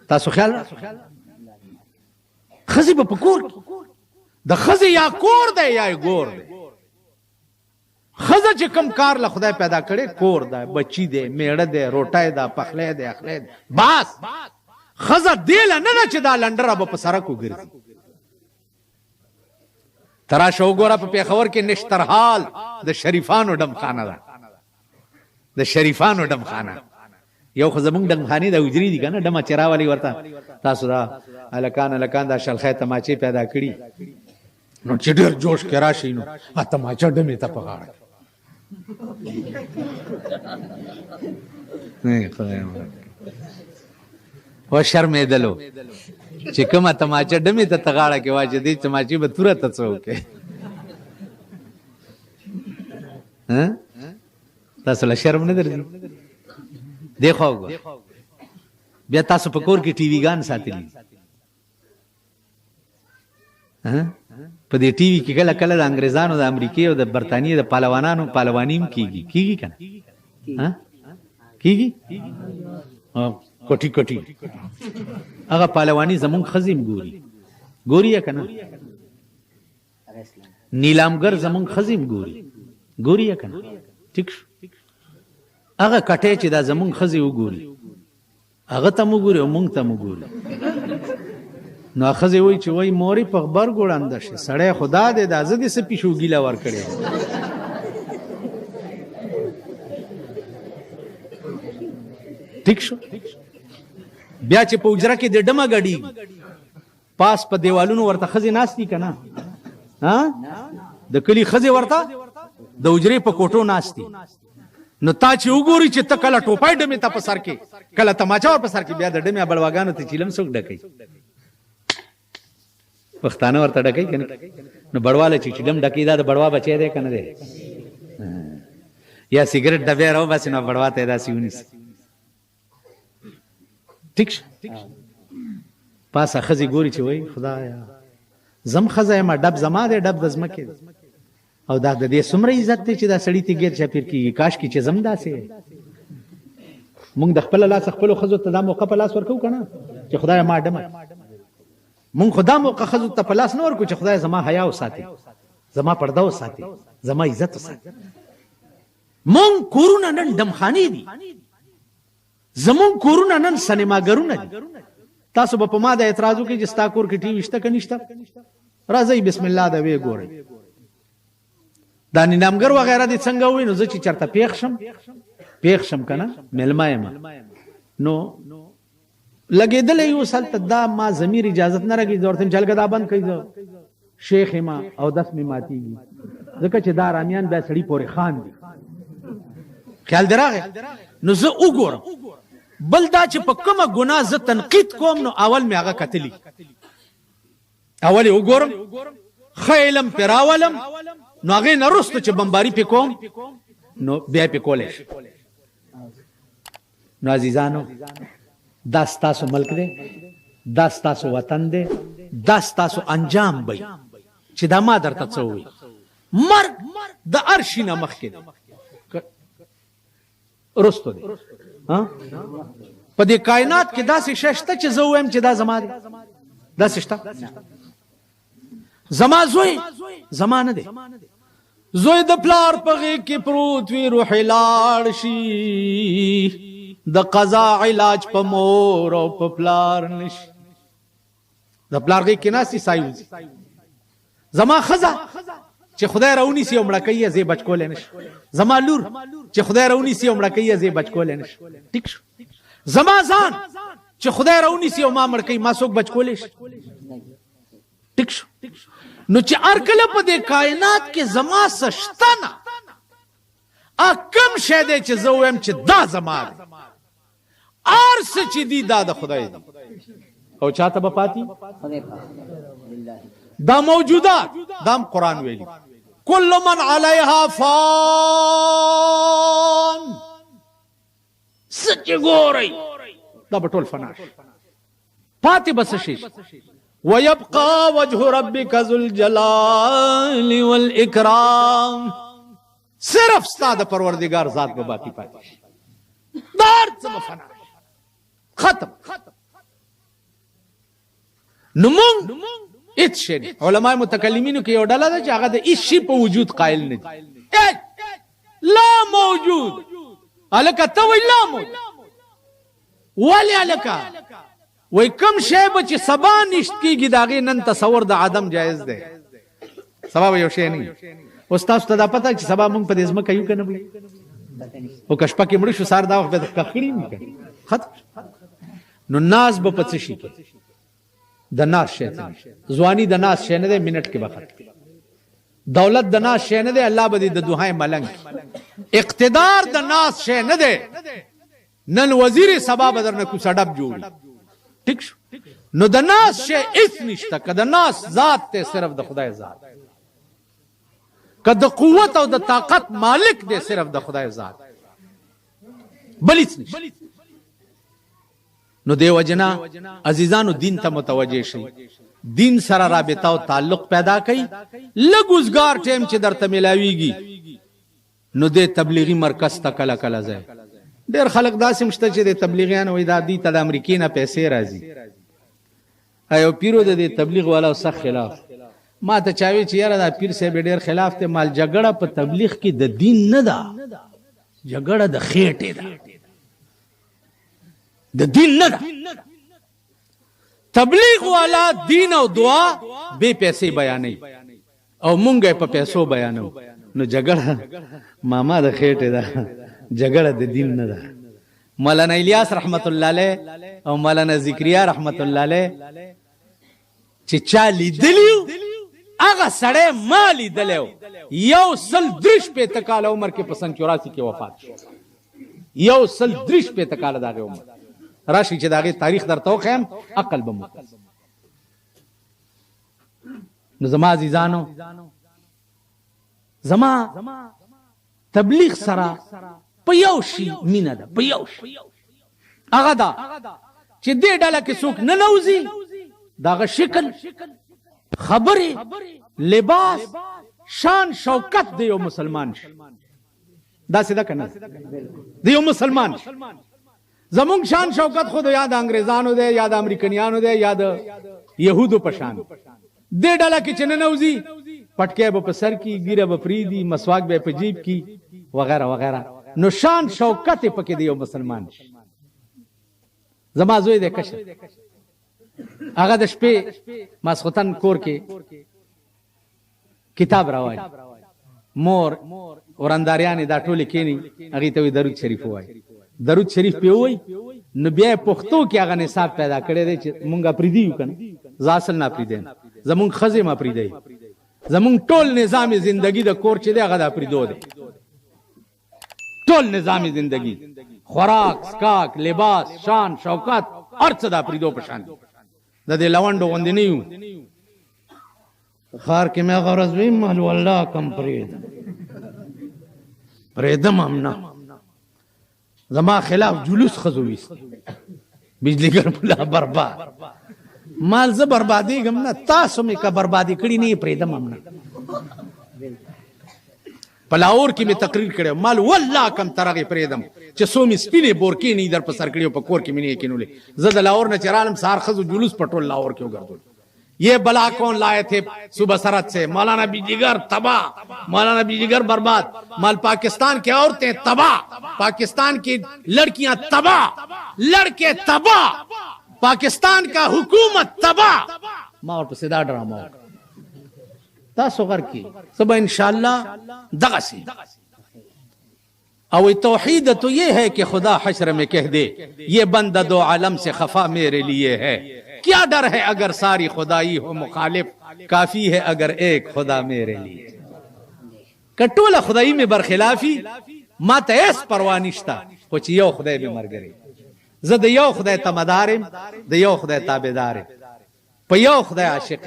تاسو خیال ښځې به په کور کې، د ښځې یا کور دی یا یې ګور دی. ښځه چې کوم کار له خدای پیدا کړی، کور دی، بچی دی، میړه دی، روټۍ ده، پخلی دی، اخلی دی، بس. ښځه دې له نه ده چې دا لنډره به په سرک وګرځي. ته راشه وګوره په پېښور کې نشترحال د شریفانو ډمخانه ده، د شریفانو ډمخانه. یو خو زمونږ ډمخانې د حجرې دي که نه، ډمه چې راولئ ورته تاسو دا هلکان هلکان دا شلخی تماچې پیدا کړي، نو چې ډېر جوش کې راشي نو تماچه ډمې ته په غاړه. نه خدای مو وشرمېدلو چې کومه تماچه ډمې ته ته غاړه کې واچې، دې تماچې به توره ته څه وکړې؟ تاسو له شرم نه درځي؟ دی خوا وګوره. بیا تاسو په کور کې ټي وي ګان ساتلي، په دې ټي وي کې کله کله د انګریزانو، د امریکې او د برتانیې د پهلوانانو پهلواني هم کیږي، کیږي که نه؟ کیږي کټي کټي. هغه پهلواني زمونږ ښځې هم ګوري، ګوري یې که نه؟ نیلامګر زمونږ ښځې هم ګوري، ګوري یې که نه؟ ټیک شو. هغه کټی چې دا زمونږ ښځې وګوري، هغه ته مو ګوري او مونږ ته مو ګوري، نو ښځې وایي چې وایي مورې په غبرګو ړنده شي، سړی خدا دی، دا زه دې څه پیشوګي له ورکړی. ټیک شو. بیا چې په حجره کې د ډمه ګډېږي، پاس په دیوالونو ورته ښځې ناست دي که نه؟ ها، د کلي ښځې ورته د حجرې په کوټو ناست دي. نو تا چې وګوري چې ته کله ټوپای ډمې ته په سر کې، کله تماچه ور په سر کې، بیا د ډمې بړواګانو ته چیلم څوک ډکوي؟ پښتانه ورته ډکوي که نه؟ نو بړواله چې چیلم ډکوي، دا د بړوا بچی دی که نه دی؟ یا سیګریټ ډبی راوباسي نو بړوا ته یې داسې ونیسي. ټیک شو. پاسه ښځې ګوري چې وایي خدایا زم ښځه یم، ډب زما دی، ډب د ځمکې دی، او دا د دې څومره عزت دی چې دا سړي ته ګیر چاپېر کېږي، کاش کې چې زم داسې. مونږ د خپل لاس خپلو ښځو ته دا موقع په لاس ورکوو که نه چې خدای ما ډمه؟ مونږ خو دا موقع ښځو ته په لاس نه ورکو چې خدای زما حیا وساتي، زما پرده وساتي، زما عزت وساتي. مونږ کورونه نن ډمخانې دي، زمونږ کورونه نن سینماګرونه دي. تاسو به په ما د اعتراض وکړئ چې ستا کور کې ټي وي شته که نشته؟ راځئ بسم الله دا وی ګورئ، دا نیلامګر وغیره دې څنګه وي. نو زه چې چېرته پېښ شم، پېښ شم که نه، مېلمه یم، نو لګېدلی اوس هلته دا ما ضمیر اجازت نه راکوي، زه ورته وایم چې هلکه دا بند کړئ، زه شیخ یم او دس مې ماتېږي، ځکه چې دا رامیان بیا سړي پورې خاندي. خیال دې راغی؟ نو زه وګورم. بل دا چې په کومه ګناه زه تنقید کوم، نو اول مې هغه کتلی، اول یې وګورم، ښه علم پرې راولم، نو هغې نه وروسته چې بمباري پرې کوم نو بیا پرې کولی شم. نو عزیزانو، دا ستاسو ملک دی، دا ستاسو وطن دی، دا ستاسو انجام به چې دا ما درته څه وویل. مرګ د هر شي نه مخکې دی، رستو دی. په دې کائنات کې داسې شی شته چې زه ووایم چې دا زما دی؟ داسې شته؟ زما زوی زما نه دی. زوی د پلار په غېږ کې پروت وي، روح یې لاړ شي، د قضا علاج په مور او په پلار نشي. د پلار غېږ کې ناست وي، ساه یې وځي. زما ښځه چې خدای راونیسي او مړه کوي یې، زه یې بچ کولی نه شم. زما لور چې خدای راونیسي او مړه کوي یې، زه یې بچ کولی نه شم. ټیک شو. زما ځان چې خدای راونیسي او ما مړ کوي، ما څوک بچ کولی شي؟ ټیک شو. نو چې هر کله په دې کائنات کې زما څه شته نه، کوم شی دی چې زه ووایم چې دا زما دی؟ هر څه چې دي دا د خدای دي، او چاته به پاتې دا موجودات؟ دام قرآن ویلی کل من علیها فان، څه چې ګورئ دا به ټول فنا شي، پاتې به څه شي؟ ويبقى وجه ربك ذو الجلال والإکرام. صرف ستا د پروردګار ذات به باقی پاتې شي، دا هر څه به فنا شي، ختم. نو مونږ هیڅ شی نه. علماء متکلمینو کې یو ډله ده چې هغه د هیڅ شي په وجود قایل نه دي، لا موجود. هلکه ته وایي لا موجود، ولې هلکه؟ وایي کوم شی به چې سبا نشت کېږي، د هغې نن تصور د عدم جایز دی. سبا به یو شی نه. اوس تاسو ته دا پته چې سبا مونږ په دې ځمکه یو که نه وي، او که شپه کې مړه شو، سهار دا وخت به ککړي وي که ختم. نو ناز به په څه شي کې؟ د ناز شی څه نشته. ځواني د ناز شی نه دی، منټ کې به ختم. دولت د ناز شی نه دی، الله به دې د دوهای ملنګ کړي. اقتدار د ناز شی نه دی، نن وزیر سبا به درنه کوڅه ډب جوړي. ټیک شو؟ نو د ناز شی هیڅ نشته. که د ناز ذات ته صرف د خدای ذات، که د قوت او د طاقت مالک دی صرف د خدای ذات، بل هیڅ نشته. نو دیو جنا عزیزانو، دین ته متوجه شئ، دین سره رابطه او تعلق پیدا کړئ. لږ اوزګار ټایم چې درته ملاویږي، نو د تبلیغي مرکز ته کله کله ځای. ډېر خلک داسې هم شته چې د تبلیغیانو وایي دا دوی ته د امریکې نه پیسې راځي. ایو پیرو د دې تبلیغ والا سخت خلاف. ما ته چاوي چې یاره دا پیر صاحب ډېر خلاف دی. مال جګړه په تبلیغ کې د دین نه ده، جګړه د خېټې ده، د دین نه ده. تبلیغ والا دین او دعا بے پیسې بیانوي او مونږ په پیسو بیانو. نو جګړه ماما د خېټې ده، جګړه د دین نه ده. مولانا الیاس رحمت الله علیه او مولانا ذکریا رحمت الله علیه چې چا لیدلیو، هغه سړی ما لیدلی، 163 کاله عمر کې په سن 84 کې وفات شو. 163 کاله د هغې عمر. راشي چې د هغې تاریخ درته وښیم، عقل به مو. نو زما عزیزانو، زما تبلیغ سره په یو شي مینه ده، په یو شي، هغه دا چې دې ډله کې څوک نه نوځي، دغه شکل، خبرې، لباس، شان شوکت دی یو مسلمان شي. دا څه ده کنه؟ دی یو مسلمان شي. زمونږ شان شوکت خو د یا د انګریزانو دی، یا د امریکنیانو دی، یا د یهودو په شان. دې ډله کې چې ننوځي، پټکی به په سر کې، ګیره به پریدي، مسواک به په جیب کې، وغیرہ وغیرہ. نو شان شوکت پکې دی یو مسلمان شي. زما زوی دی کشر، هغه د شپې ماسخوتن کور کې کتاب راوالي، مور ورنداریانې دا ټولې کینی، هغې ته وایي درود شریف ووایي. درود شریف پې ووایي، نو بیا پښتو کې هغه نصاب پیدا کړی دی چې مونږ اپریدي یو که نه. زه اصل نه اپریدی یم، زمونږ ښځې هم اپریدی، زمونږ ټول نظام زندگی د کور چې دی هغه د اپریدو دی. ټول نظام زندگی، خوراک، څښاک، لباس، شان شوکت، هر څه د اپریدو په شان دي. د دې لونډو غوندې نه یو. ښار کې مې هغه ورځ ویم، مال والله کم پرېږدم، پرېږدم هم نه. زما خلاف جلوس ښځو ویست، بجلیګر ملا برباد. مال زه بربادېږم نه، تاسو مې که بربادې کړي نه، پرېږدم هم نه. په لاهور کې مې تقریر کړی، مال والله کم تر هغې پرېږدم چې څو مې سپینې بورکې نه در په سر کړي او په کور کې مې نه کېنولې. زه د لاهور نه چې رالم، سهار ښځو جلوس په ټول لاهور کې وګرځول. یہ بلا کون لائے تھے صوبہ سرحد سے؟ مولانا بجلیگر تباہ، مولانا بجلیگر برباد۔ مال پاکستان کی عورتیں تباہ، پاکستان کی لڑکیاں تباہ، لڑکے تباہ، پاکستان کا حکومت تباہ۔ ما ورپسې دا ډرامه وکړه. تاسو غر کی سبا انشاءالله دغه سي. او توحید تو یہ ہے کہ خدا حشر میں کہہ دے، یہ بندہ دو عالم سے خفا میرے لیے ہے۔ کیا ڈر ہے اگر ساری خدائی ہو مخالف، کافی ہے اگر ایک خدا میرے لیے۔ که ټوله خدای مې برخلافي، ما ته هیڅ پروا نشته، خو چې یو خدای مې مرګري. زه د یو خدای تمدار یم، د یو خدای تابعدار یم، په یو خدای عاشق.